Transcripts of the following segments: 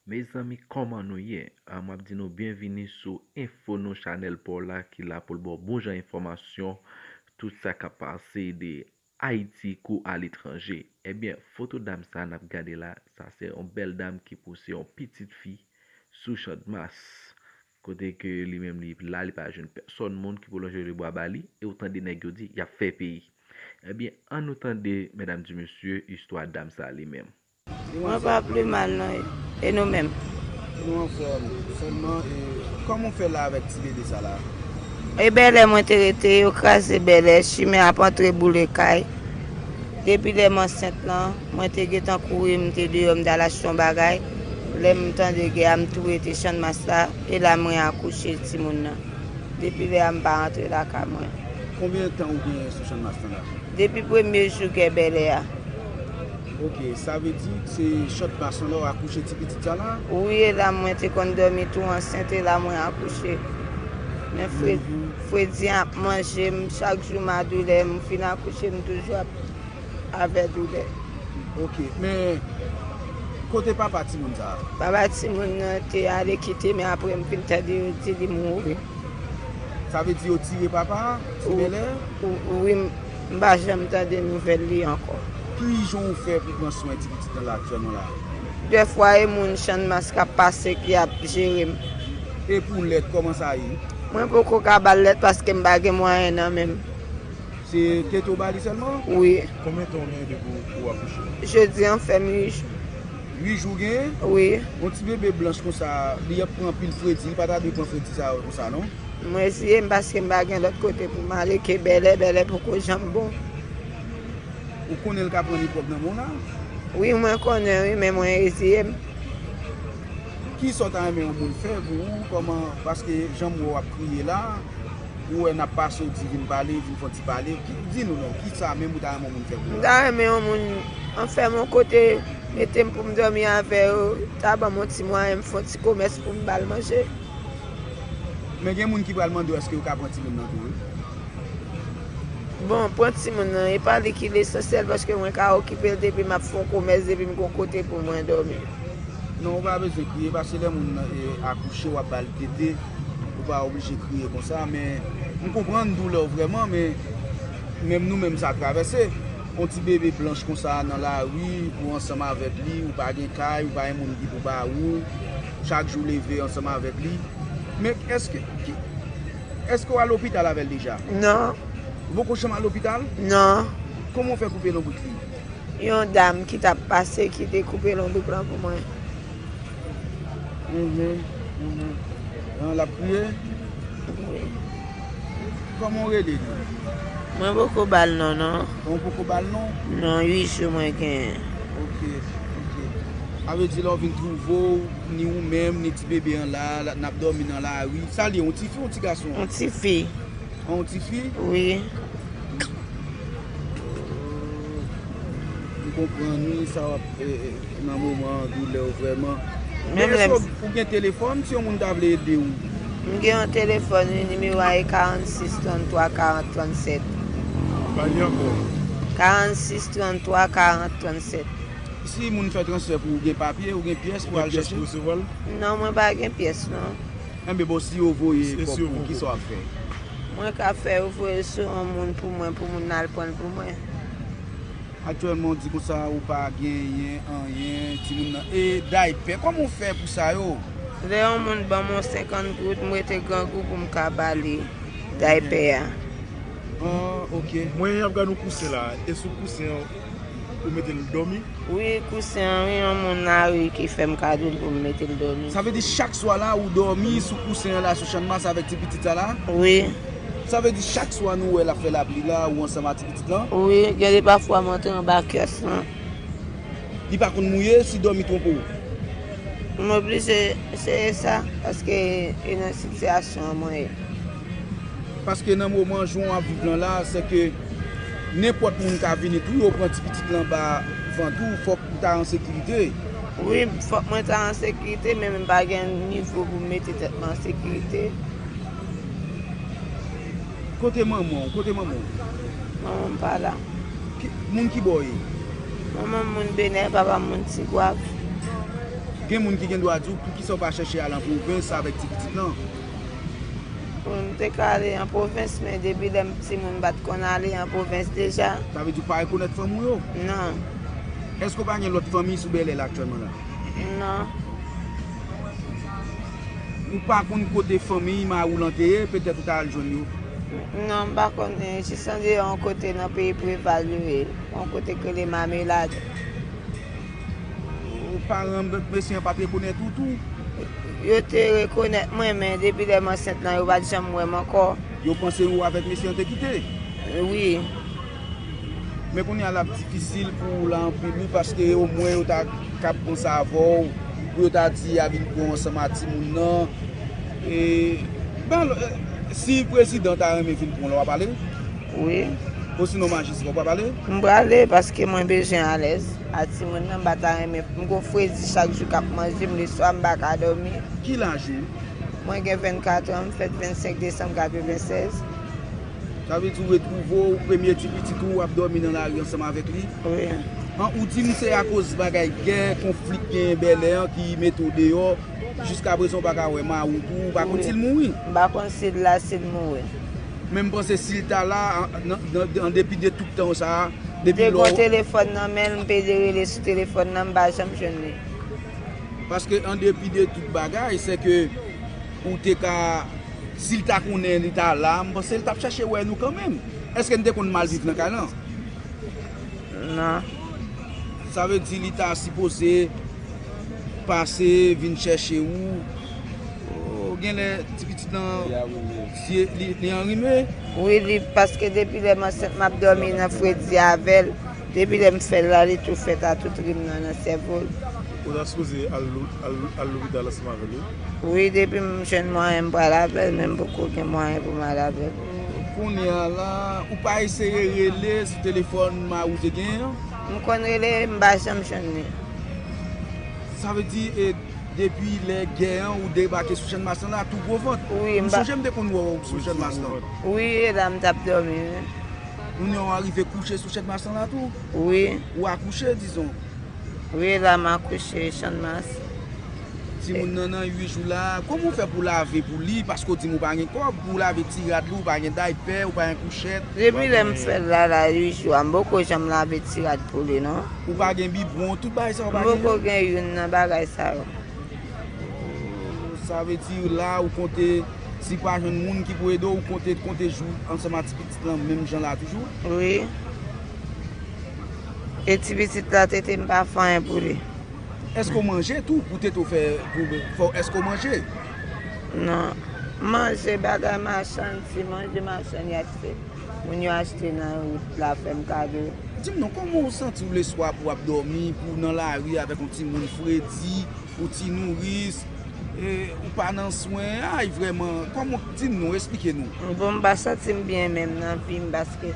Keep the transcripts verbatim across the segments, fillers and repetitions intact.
Mezanmi, kòman nou ye? Ah, m ap di nou byenvini sou Enfo Nou, chanèl pa w la ki la pou l ba w bon jan enfòmasyon, tout sa k ap pase de Ayiti kou aletranje. Ebyen, foto dam sa n ap gade la, sa se yon bèl dam ki pouse yon pitit fi sou Channmas. Kote ke li menm li la, li pa jwenn pèsòn moun ki pou lonje lebra ba li, e w tande nèg yo di, y ap fè peyi. Ebyen, ann nou tande, medam di mesye, istwa dam sa li menm. Mwen pa pi mal non, e nou menm? Nou anfòm, sèlman, e, kòman w fè la avèk ti bebe sa la? E bèlè mwen te rete, yo kraze bèlè, chimen ap antre boule kay. Depi lè m ansent lan, mwen te gentan kouri, m te deyò, m t al achte yon bagay. Lè m tande gè a, m tou rete Channmas la, e la mwen akouche timoun nan. Depi lè a, m pa rantre lakay mwen. Konbyen tan ou genyen sou Channmas lan la? Depi premye jou gè bèlè a. Ok, sa vle di se Channmas lan la w akouche ti pitit sa la? Wi, e la mwen te konn dòmi tou ansent, e la mwen akouche. Men fre-, fredi an ap manje m, chak jou m a doulè, m fin akouche, m toujou ap avè doulè. Ok, men kote papa timoun sa a? Papa timoun nan te ale kite, men apre m vin tande yo di li mouri. Sa vle di yo tire papa a sou Bèlè? Wi, m, m pa janm tande nouvèl li ankò. Ki jan w fè pou pran swen ti pitit lan la aktyèlman la? Dèfwa e moun Channmas k ap pase ki ap jere m. E pou lèt, kòman sa ye? Mwen poko ka ba l lèt paske m pa gen mwayen nan men m. Se tete w ba li sèlman? Wi. Konbyen tan w genyen depi w akouche? Jodi an fè m uit jou. Uit jou w genyen? Wi. Yon ti bebe blanch konsa, li ap pran anpil fredi, li pa ta dwe pran fredi sa yo konsa non. M reziye m paske m pa gen lòt kote pou m ale ke Bèlè, Bèlè poko janm bon. Ou konnen l ka pran mikwòb nan men w la? Wi, mwen konnen wi, men mwen reziye m. Kisa w ta renmen yon moun fè pou ou? Kòman, paske jan m wè w ap kriye la, ou wè n ap pase, w di vin pale, vin fè yon ti pale. Ki, di nou non, kisa menm ou ta renmen yon moun fè pou ou? M ta renmen yon moun, an, fè m yon kote, mete m pou m dòmi avè yo, ta ban m yon ti mwayen, m fè yon ti komès pou m ba l manje. Men gen moun ki pral mande w èske yo ka pran timoun nan tou wi. Bon, pran timoun nan, e pa li ki lesansyèl, paske mwen ka okipe l depi m ap fè yon komès, depi m gon kote pou mwen dòmi. Non, ou pa bezwen kriye, paske lè moun nan, e, akouche, w ap ba l tete, ou pa oblije kriye konsa, men m konprann doulè w vrèman, men menm nou menm sa travèse. Yon ti bebe blanch konsa nan lari, ou ansanm avèk li, ou pa gen kay, ou pa gen moun ki pou ba ou, chak jou leve ansanm avèk li. Men èske, ki, èske w al lopital avè l deja? Non. Ou poko janm al lopital? Non. Kòman w fè koupe lonbrik li? Yon dam ki t ap pase ki te koupe lonbrik lan pou mwen. Mhm, mhm. An, l ap kriye? Wi. Kòman w rele li? Mwen poko ba l non, non. Ou poko ba l non? Non, uit jou mwen genyen. Ok, ok. Sa vle di lè w vin twouve w, ni ou menm, ni ti bebe an la, la, n ap dòmi nan lari. Sa l ye, yon ti fi, yon ti gason? Yon ti fi. An, yon ti fi? Wi. M konprann wi, sa w ap, e, e, nan moman doulè w vrèman. Men èske w gen telefòn si yon moun ta vle ede w? M gen yon telefòn wi, nimewo a e karannsis tranntwa karant trannsèt. Ba li ankò. Karannsis tranntwa karant trannsèt. Si moun fè transfè pou ou, gen papye, ou gen pyès pou al chèche? Ou gen pyès pou resevwa l? Non, mwen pa gen pyès non. Enben bon, si yo voye kòb pou ou, kisa w ap fè? Mwen ka fè yo voye sou yon moun pou mwen, pou moun nan al pran l pou mwen. Aktyèlman, w di konsa, ou pa genyen anyen, timoun nan. E daypè, kòman w fè pou sa yo? Lè yon moun ban m yon senkant goud, m rete grangou pou m ka ba li daypè a. Ah, ok. Mwen ap gade yon kousen la. E sou kousen an, ou mete l dòmi? Wi, kousen an, wi, yon moun lari ki fè m kado l pou m mete l dòmi. Sa vle di chak swa la, ou dòmi sou kousen an la, sou Channmas avèk ti pitit sa la? Wi. Sa vle di chak swa nou wè l ap fè lapli la, ou ansanm ak ti pitit lan? Wi, gen de pafwa m antre anba kyòs lan. Li pa konn mouye si dòmi twonpe w? M oblije eseye sa, paske e nan sitiyasyon an mwen ye. Paske nan moman jan w ap viv lan la, se ke nenpòt moun ka vini tou, yo pran ti pitit lan ba vant ou, fòk ou ta an sekirite. Wi, fòk mwen ta an sekirite, men m pa gen nivo pou m mete tèt mwen an sekirite. Kote manman w? Kote manman w? Manman m pa la. Ki, moun ki bò w ye? Manman m moun Benè, papa m moun Tigwav. Gen moun ki gen dwa di w poukisa w pa chèche al an pwovens avèk ti pitit lan. Bon, m te ka ale an pwovens, men depi lè m timoun m pa t konn ale an pwovens deja. Sa vle di w pa rekonèt fanmi w yo? Non. Èske w pa gen lòt fanmi sou bèlè la aktyèlman la? Non. Ou pa konn kote fanmi mari w lan te ye, petèt ou ta al jwenn yo? Non, m pa konn, jis an deyò yon kote nan peyi Preval yo ye, yon kote k rele Mamelad. Paran mesye an pa t rekonèt ou tou? Yo te rekonèt mwen, men depi lè m ansent lan, yo pa t janm wè m ankò. Yo panse ou avèk mesye an te kite? Wi. Men kounye a l ap difisil pou ou la anpil wi, paske omwen yo ta kab panse avè w, pou yo ta di a vin pran w ansanm a timoun nan. E, ben, si prezidan ta renmen vin pran w la, w ap ale? Wi. Osinon majistra, w p ap ale? M prale paske mwen bezwen alèz a timoun nan, m pa ta renmen. M gon fredi chak jou k ap manje m, leswa m pa ka dòmi. Ki laj ou? Mwen gen vennkat an, m fèt vennsenk desanm katrevennsèz. Sa vle di w retwouve w, premye ti pitit ou, w ap dòmi nan lari ansanm avèk li? Wi. An, ou di m se akoz bagay gè, konfli k genyen Bèlè an ki mete w deyò. Jiskaprezan w pa ka wè mari w tou, ou pa konn si l mouri? M pa konn si l la, si l mouri. Men m panse si l ta la, an, an, an, an depi de tout tan sa a, depi lè w. Te gon telefòn nan men l, m pede rele sou telefòn nan, m pa janm jwenn li. Paske an depi de tout bagay, sèke ou te ka, si l ta konnen li ta la, m panse l t ap chache wè nou kanmenm. Èske n te konn mal viv nan kay lan? Non. Sa vle di li ta sipoze pase, vin chèche ou. Ou genlè ti pitit lan li, li anrime. Wi, li, paske depi lè m ansent, m ap dòmi nan fredi avè l. Depi lè m fè l la, li tou fèt a tout rim nan, nan sèvo l. Ou ta sipoze al, al, al lopital ansanm avè l, wi. Wi, depi m jwenn mwayen, m pral avè l, men m poko gen mwayen pou m al avè l. Kounye a la, ou pa eseye rele sou telefòn mari w te genyen an? M konn rele, m pa janm jwenn li. Sa vle di, e, depi lè gè an, ou debake sou Channmas lan la, tou gwo vant. Wi, m pa. M sonje m te konn wè w sou Channmas lan. Wi, e la m t ap dòmi, wi. Kounye a w arive kouche sou Channmas lan la tou? Wi. Ou akouche, dizon? Wi, e la m akouche, Channmas. Timoun nan nan uit jou la, kòman w fè pou lave pou li? Paske w di m ou pa gen kòb, pou w lave ti rad li, ou pa gen daypè, ou pa gen kouchèt. Depi lè m fè l la, la uit jou a, m poko janm lave ti rad pou li, non. Ou pa gen bibwon, tout bagay sa yo pa gen? M poko gen youn nan bagay sa yo. Sa vle di la, ou konte, si pa jwenn moun ki pou ede w, ou konte, konte jou ansanm ak ti pitit lan, menm jan la toujou? Wi. E ti pitit la, tete m pa fè anyen pou li. Èske w manje tou pou tete w fè pou fè w èske w manje? Non. Manje, bagay machann, ti manje machann y achte. Moun yo achte nan wout la fè m kado. Di m non, kòman w santi w leswa pou w ap dòmi, pou w nan lari avèk yon timoun fredi, yon ti nouris, e, ou pa nan swen, ay vrèman, kòman, di m non, esplike nou. Bon, m pa santi m byen menm nan vi m paske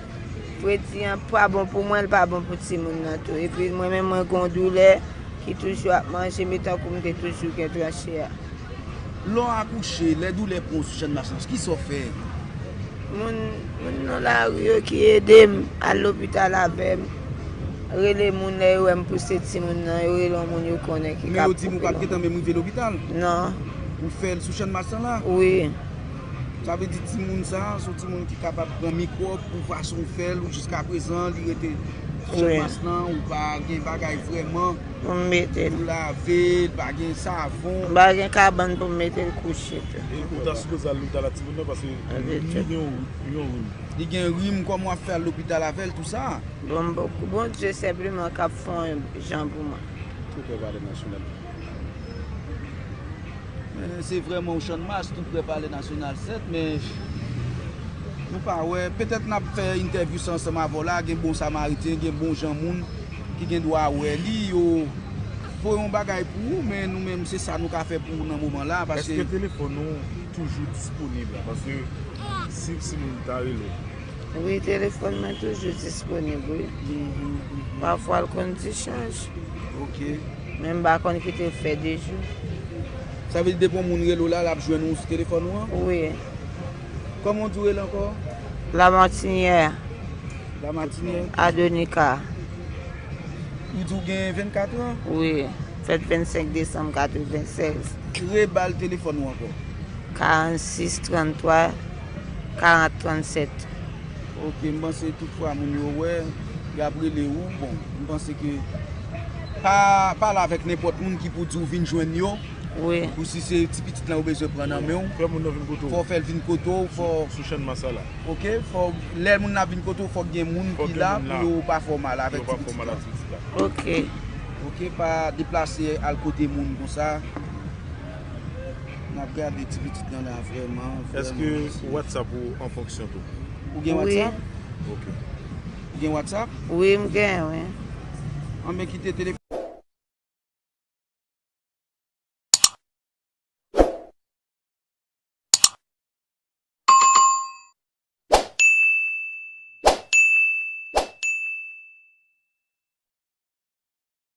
Fredi an pa bon pou mwen, l pa bon pou timoun nan tou. Epi mwen menm mwen gon doulè ki toujou ap manje m, e tankou m te toujou gen tranche a. Lè w akouche, lè doulè pran w sou channmas lan, kisa w fè? Moun, moun nan lari yo ki ede m al lopital avè m, rele moun lè yo wè m pouse timoun nan, yo rele yon moun yo konnen ki ka pouse. Men yo di m ou pa t gentan menm rive lopital? Non. Ou fè l sou channmas lan la? Wi. Sa vle di timoun sa a se yon timoun ki kapab pran mikwòb pou fason w fè l, ou jiskaprezan li rete sou channmas lan, ou pa gen bagay vrèman pou lave l, pa gen savon. M pa gen kabann pou m mete l kouche tou. E ou ta sipoze al lopital ak timoun nan paske li gen yon rim. Li gen rim, kòman w ap fè al lopital avè l tou sa? Bon, Bondye senpleman k ap fè yon jan pou mwen. Tou pè pale nasyonal. Se vrèman yon channmas tou prè palè nasyonal sèt, men nou pa wè, petèt n ap fè entèvyou sa ansanm avè w la, gen bon samariten, gen bon jan moun ki gen dwa wè li, yo voye yon bagay pou ou, men nou menm se sa nou ka fè pou ou nan moman la. Paske. Èske telefòn ou toujou disponib la? Paske si, si moun ta rele. Wi, telefòn mwen toujou disponib, wi. Pafwa l konn dichanj. Ok. Men m pa konn kite l fè de jou. Sa vle di depi yon moun rele w la, l ap jwenn ou sou telefòn ou an? Wi. Kòman w di w rele ankò? Lamatinière. Lamatinière? Adonika. Ou di w gen vennkat an? Wi. Fèt vennsenk desanm katrevennsèz. Re ba l telefòn ou ankò. Karannsis tranntwa karant trannsèt. Ok, m panse tout fwa moun yo wè, y ap rele ou. Bon, m panse ke pa pale avèk nenpòt moun ki pou di w vin jwenn yo. Wi. Pou si se ti pitit lan ou bezwen pran nan men w. Fè moun nan vin kote Fò w. Fè l vin kote w, fò Sou chann Masala. Ok, fò lè moun nan vin kote w, fòk gen moun Fòk ki gen la moun pou la. yo pa fè w mal avèk Yo pa ti fè w mal pitit ak lan. ti pitit la. Ok. Ok, pa deplase al kote moun konsa. N ap gade ti pitit lan la vrèman. Èske Vrèman. WhatsApp ou an fonksyon tou? Ou gen Wi. WhatsApp? Ok. Ou gen WhatsApp? Wi, m gen, wi. Anben kite telefòn.